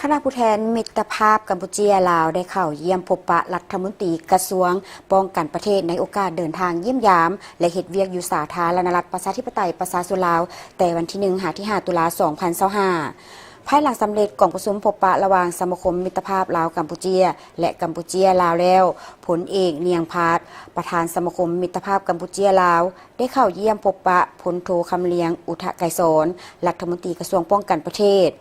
ຄະນະຜູ້ແທນມິດຕະພາບກຳປູເຈຍ-ລາວ ໄດ້ເຂົ້າຢ້ຽມພົບປະລັດຖະມົນຕີກະຊວງປ້ອງກັນປະເທດ ໃນໂອກາດເດີນທາງຢ້ຽມຢາມ ແລະ ເຮັດວຽກຢູ່ສາທາລະນະລັດປະຊາທິປະໄຕປະຊາຊົນລາວ ແຕ່ວັນທີໜຶ່ງຫາທີຫ້າຕຸລາ ສອງພັນຊາວຫ້າ. ພາຍຫຼັງສຳເລັດກອງປະຊຸມພົບປະລະຫວ່າງສະມາຄົມມິດຕະພາບລາວ-ກຳປູເຈຍ ແລະ ກຳປູເຈຍ-ລາວແລ້ວ, ພົນເອກ ນຽງ ພາດ ປະທານສະມາຄົມມິດຕະພາບກຳປູເຈຍ-ລາວ ໄດ້ເຂົ້າຢ້ຽມພົບປະພົນໂທ ຄຳລຽງ ອຸທະໄກສອນ ລັດຖະມົນຕີກະຊວງປ້ອງກັນປະເທດ.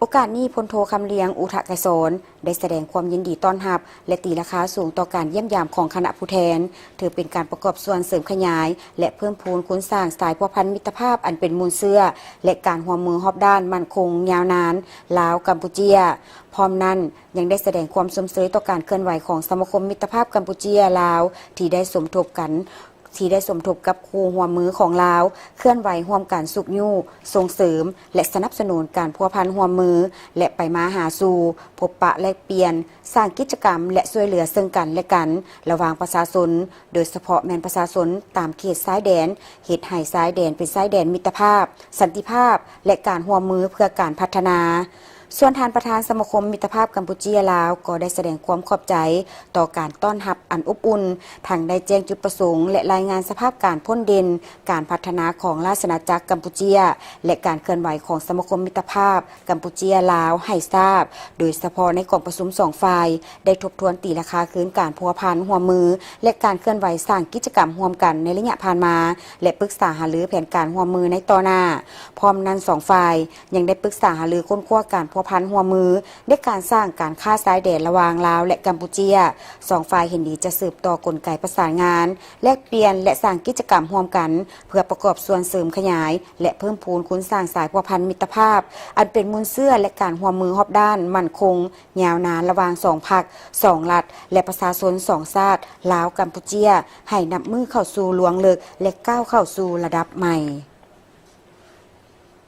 ໂອກາດນີ້ ພົນໂທ ຄຳລຽງ ອຸທະໄກສອນ ໄດ້ສະແດງຄວາມຍິນດີຕ້ອນຮັບ ແລະ ຕີລາຄາສູງຕໍ່ການຢ້ຽມຢາມຂອງຄະນະຜູ້ແທນ, ຖືເປັນການປະກອບສ່ວນເສີມຂະຫຍາຍ ແລະ ເພີ່ມພູນຄູນສ້າງສາຍພົວພັນມິດຕະພາບອັນເປັນມູນເຊື້ອ ແລະ ການຮ່ວມມືຮອບດ້ານໝັ້ນຄົງຍາວນານລາວ-ກຳປູເຈຍ. ພ້ອມນັ້ນ ຍັງໄດ້ສະແດງຄວາມຊົມເຊີຍຕໍ່ການເຄື່ອນໄຫວຂອງສະມາຄົມມິດຕະພາບກຳປູເຈຍ-ລາວ ທີ່ໄດ້ສົມທົບກັນ ທີ່ໄດ້ສົມທົບກັບຄູ່ຮ່ວມມືຂອງລາວ ເຄື່ອນໄຫວຮ່ວມກັນຊຸກຍູ້, ສົ່ງເສີມ ແລະ ສະໜັບສະໜູນການພົວພັນຮ່ວມມື ແລະ ໄປມາຫາສູ່, ພົບປະແລກປ່ຽນ, ສ້າງກິດຈະກຳ ແລະ ຊ່ວຍເຫຼືອເຊິ່ງກັນ ແລະ ກັນ ລະຫວ່າງປະຊາຊົນ, ໂດຍສະເພາະແມ່ນປະຊາຊົນຕາມເຂດຊາຍແດນ, ເຮັດໃຫ້ຊາຍແດນເປັນຊາຍແດນມິດຕະພາບ, ສັນຕິພາບ ແລະ ການຮ່ວມມືເພື່ອການພັດທະນາ. ສ່ວນທ່ານປະທານສະມາຄົມມິດຕະພາບກຳປູເຈຍ-ລາວ ກໍໄດ້ສະແດງຄວາມຂອບໃຈຕໍ່ການຕ້ອນຮັບອັນອົບອຸ່ນ, ທັງໄດ້ແຈ້ງຈຸດປະສົງ ແລະ ລາຍງານສະພາບການພົ້ນເດັ່ນການພັດທະນາຂອງລາຊະອານາຈັກກຳປູເຈຍ ແລະ ການເຄື່ອນໄຫວຂອງສະມາຄົມມິດຕະພາບກຳປູເຈຍ-ລາວໃຫ້ຊາບ, ໂດຍສະເພາະໃນກອງປະຊຸມສອງຝ່າຍໄດ້ທົບທວນຕີລາຄາຄືນການພົວພັນຮ່ວມມື ແລະ ການເຄື່ອນໄຫວສ້າງກິດຈະກຳຮ່ວມກັນໃນໄລຍະຜ່ານມາ ແລະ ປຶກສາຫາລືແຜນການຮ່ວມມືໃນຕໍ່ໜ້າ. ພ້ອມນັ້ນ ສອງຝ່າຍ ຍັງໄດ້ປຶກສາຫາລືຄົ້ນຄວ້າການພົວພັນຮ່ວມມືໃນການສ້າງການຄ້າຊາຍແດນລະຫວ່າງລາວ ແລະ ກຳປູເຈຍ. ສອງຝ່າຍເຫັນດີຈະສືບຕໍ່ກົນໄກປະສານງານ, ແລກປ່ຽນ ແລະ ສ້າງກິດຈະກຳຮ່ວມກັນ ເພື່ອປະກອບສ່ວນເສີມຂະຫຍາຍ ແລະ ເພີ່ມພູນຄູນສ້າງສາຍພົວພັນມິດຕະພາບ ອັນເປັນມູນເຊື້ອ ແລະ ການຮ່ວມມືຮອບດ້ານໝັ້ນຄົງຍາວນານລະຫວ່າງສອງພັກ, ສອງລັດ ແລະ ປະຊາຊົນສອງຊາດ ລາວ-ກຳປູເຈຍ ໃຫ້ນັບມື້ເຂົ້າສູ່ລວງເລິກ ແລະ ກ້າວເຂົ້າສູ່ລະດັບໃໝ່.